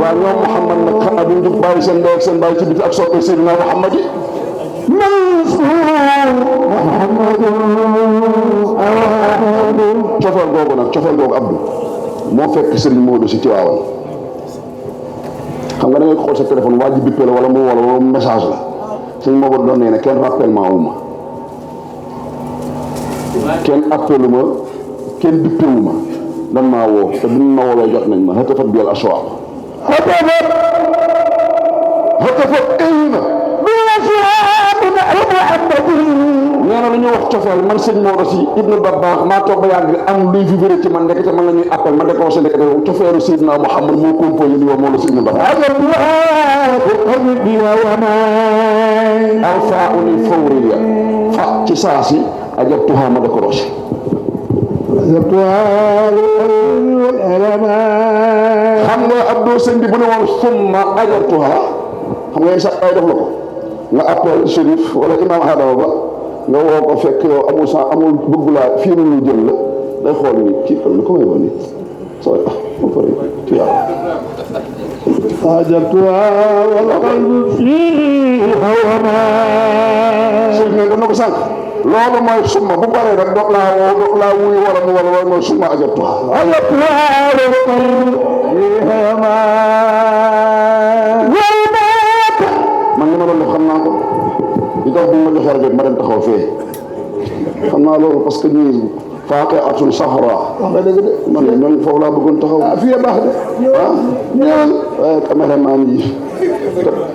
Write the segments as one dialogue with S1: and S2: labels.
S1: waaw ñoom Muhammad nag xanaa duñ jug bàyyi seen ndey ak seen bàyyi ci biti ak soppe Seydina Muhammad yi cofeel googu nag cofeel googu Abdou moo fekk Serigne Modou si Tiwaawan xam nga da ngay xool sa téléphone waa ji bippé la wala mu wala message la Serigne Modou doon nee na kenn rappellement wu ma kenn appelu ma kenn bippewu ma dan maa woo te buñ ma woowee jot nañ ma xëtafat bi al aswaaq xëtafat ayna nee na lu ñuy wax cofeel man sëñ Maodo si Ibnu Dabbaax maa toog ba yàgg am luy vibré ci man ndekete man la ñuy appel man décroché ndekete cofeelu Seydina Muhammad moo composé li moo la si Ibnu Dabbaax alfa uni fawriya fa ci saa si ajabtuha ma décroché xam nga Abdou sëñ bi bu ne woon summa ajabtuha xam nga sax ay def la ko nga appel Chérif wala imam Adama Ba nga woo ko fekk yow amul sa amul bëgg laa fii na ñu jël la day xool ni kii kan ni ko may woon ni so ba pare ci yàlla ajabtuha wala qalbu fii hawama sëñ bi dana ko sànq loolu mooy summa bu paree rek doog laa woo doog laa wuyu wala mu wala mooy summa ajabtuha ajabtuha wala qalbu fii hawama man li ma doon def xam naa ko li tax bu ma joxee rajo ma dem taxaw fee xam naa loolu parce que ñuy faaqe atul sahra wax nga dëgg de man ñooñu foofu laa bëggoon taxaw fii baax de ñëwal waaye caméraman yi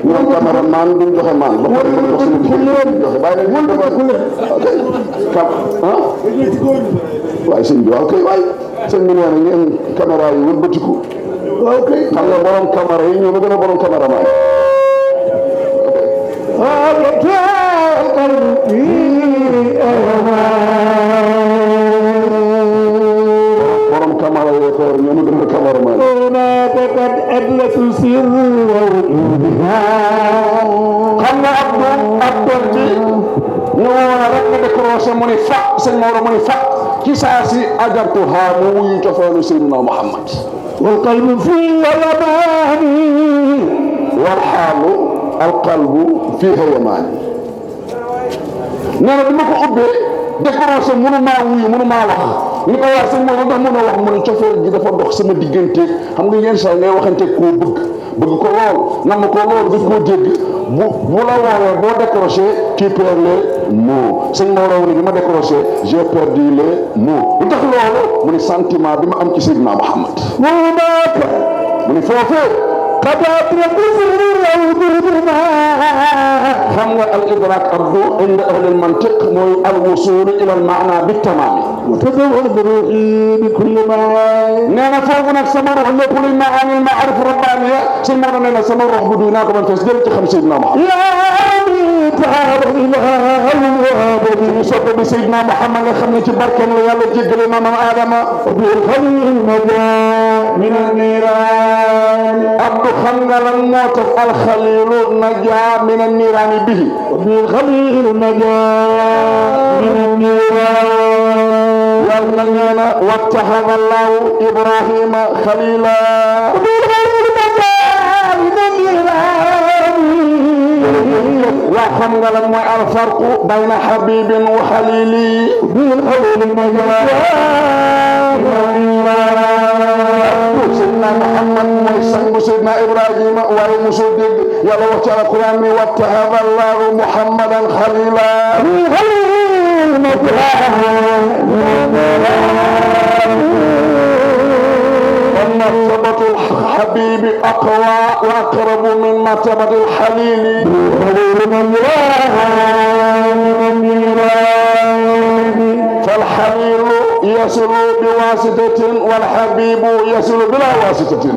S1: ñoom caméraman duñ joxe maan ba pare jox sama digg joxe bàyyi leen dafa ok kam waaye sëñ bi waaw kay waay sëñ bi nee na ngeen caméra yi wëlbatiku waaw kay xam nga borom caméra yi ñoo ma gën a borom caméraman borom kamara yoo ko war ñoo gën a kamara ma qad adlatu sir wa wujudiha xam nga Abdou ci ñu wala rek nga décroché mu ni fa sëñ Maodo mu ni fa ci saa si ajartuha mu wuyu cofeelu Seydina Muhammad wal qalbu fi yamani wal xaalu alqalbu fiiha yamaani nee na bi ma ko ubbee décroché mënu maa wuyu mënu maa wax ni ko wax sëñ moom ndax mën a wax mu ne cofeel gi dafa dox sama diggante xam nga yenn saa ngay waxante koo bëgg ko lool nam ko lool daf koo dégg bu la woowee boo décroché tu perds les mots sëñ Maodo ni bi ma décroché j'ai perdu les mots lu tax loolu mu ne sentiment bi ma am ci Seydina Muhammad mu ne foofee xam nga al idrak Abdou inda ahli al mantiq mooy al wusul ila al maana bi tamaami nee na foofu nag sama rox lépp luy maani al maarif rabbaniya sëñ Maodo nee na sama rox bu duy naa ko man fees jël ci xam Seydina Muhammad suñu soppe bi Seydina Muhammad nga xam ne ci barkeem la yàlla jéggale na maam Adama min an-niiraan Abdou xam nga lan moo tax alxalilu najaa min an-niiraani bihi alxalilu najaa min an-niiraan yàlla nee na wattaxada Allahu Ibrahima xalila waa xam nga lan mooy alfarqu bayna xabibin wa xalili bilxalili najaa Seydina Muhammad mooy sangu Seydina Ibrahima waaye mosoo dégg yàlla wax ci alquran mi wattaxada Allahu Muhammadan xalila مرتبة الحبيب أقوى وأقرب من مرتبة الحليل فالحليل يصل بواسطة والحبيب يصل بلا واسطة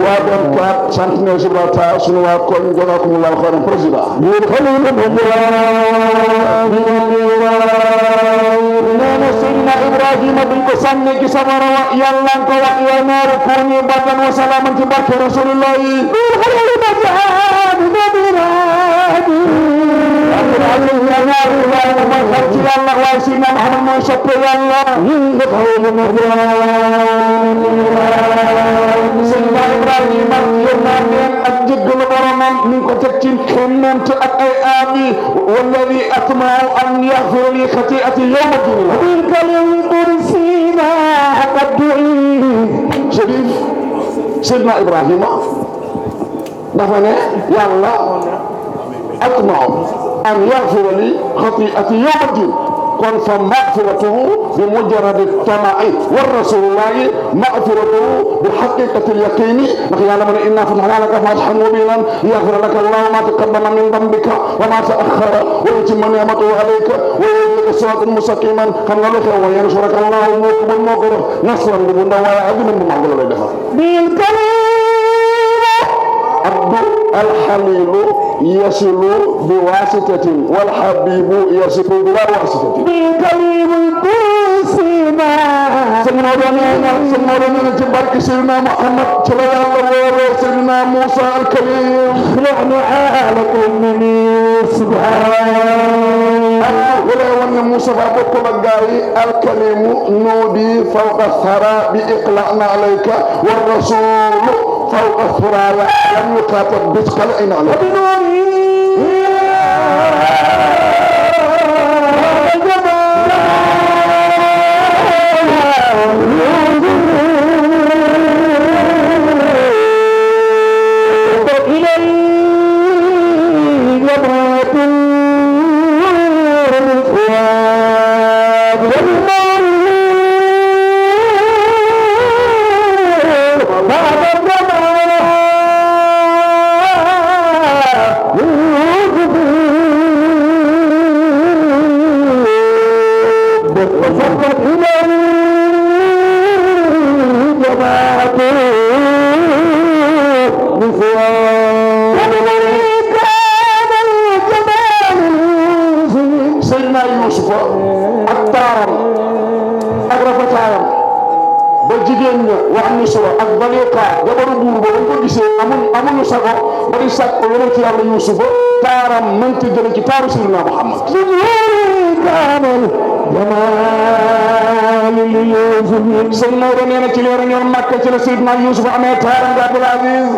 S1: وابنك سانتنا سبراتا سنوا كون جوكم الله خيرا بريزيدا نانا سيدنا إبراهيم بن قسم كسبر يلا كوا يا نار كوني بدن وسلاما تبارك رسول الله yàlla waaye Seydina Muhammad mooy soppe yàlla Seydina Ibrahima yërmandeen ak jéggalu boromam mi ngi ko teg ci xemmante ak ay aami walladi atma'u an yaghfira li khati'ati yawma din bil kalimi qursina aqaddu'i Chérif Seydina Ibrahima dafa ne yàlla atma'u an yaghfira li khati'ati yawma din kon fa maghfiratuhu bi mujarradi tama'i wa rasulullahi maghfiratuhu bi haqiqati al-yaqini ndax yàlla mu ne inna fatahna laka fathan mubinan liyaghfira laka Allahu ma taqaddama min dhanbika wa ma ta'akhkhara wa yutimma ni'matahu alayka wa yahdika siratan mustaqiman xam nga lu xew wa yansuraka Allahu moo ko def nasran bu ndaw waaye adduna bu mag la lay defal bil kalim abdu alxalilu yasilu bi wasitatin wal habibu yasilu bila wasitatin bil kalim kusina sëñ Maodo nee na ci barke Seydina Muhammad ci la yàlla woowee Seydina Moussa al-Kalim nahnu alakum min subhan wala wan ne Moussa fa bokkul ak gaa yi al-Kalimu nuudi fawqa thara bi iqla'na alayka war rasulu fawqa thuraya lam yuqatab bisqal ayna alayka Yuusufa taaram mënta jële ci taaru Seydina Muhammad sëñ Maodo nee na ci leer ñoom Makka ci la Seydina Yuusufa amee taaram nga Abdul Aziz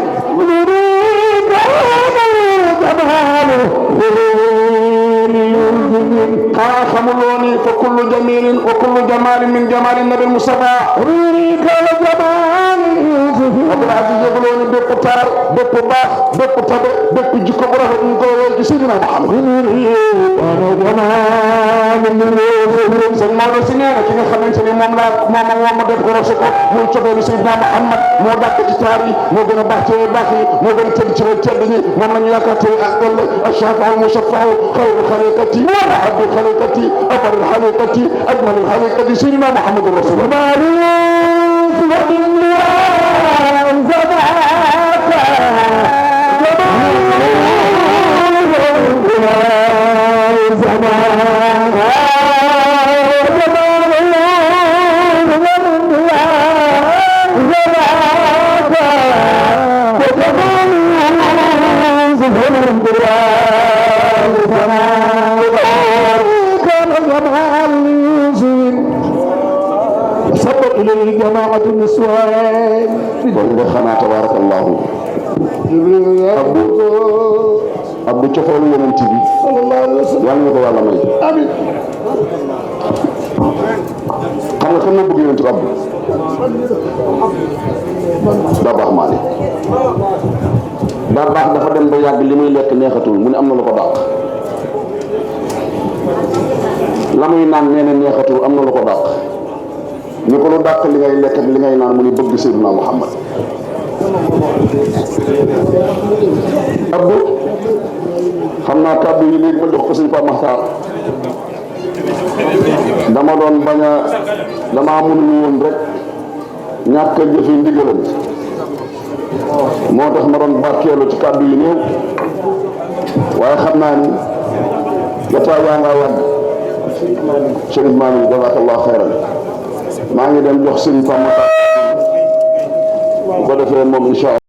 S1: xanaa xamuloo ni fa kullu jamilin wa kullu jamalin min jamali nabi Mustafa Abdul Aziz yëguloo ni bépp taar bépp baax bépp tabe bépp jikko bu rafet ñu koy wéy ci Seydina Muhammad sëñ Maodo si nee na ki nga xamante ni moom ma def ko rosu ko muy cofeelu Seydina Muhammad moo dàq ci taar yi moo gën a baax ci baax yi moo gën a tëdd ci tedd ñi moom lañu yaakaar tey ak ëllëg الشافع المشفع خير خليقتي وأحب خليقتي أفر الخليقة أجمل الخليقة سيدنا محمد رسول الله جماعة النسوان والله خنا تبارك الله أبو تفعل ينتبه صلى الله عليه وسلم يعني يقول الله مي آمين كم كنا بقي نترب دابا مالي دابا دفع دم بيا بلمي لك نيختول من أمنا لك داق لمي نان نين نيختول أمنا لك داق ñu ko lu dàq li ngay lekk ak li ngay naan mu ni bëgg Seydina Muhammad Abdou xam naa kàddu yi léegi ma jox ko sëñ Pape Makhtar dama doon bañ a damaa mënul woon rek ñàkk a jëfe ndigalam moo tax ma doon barkeelu ci kàddu yi néew waaye xam naa ni jotaay yaa ngaa yàgg Chérif Mami jazakallahu xayran maa ngi dem jox sëñ Pape Makhtar bu ko defee moom incha Allah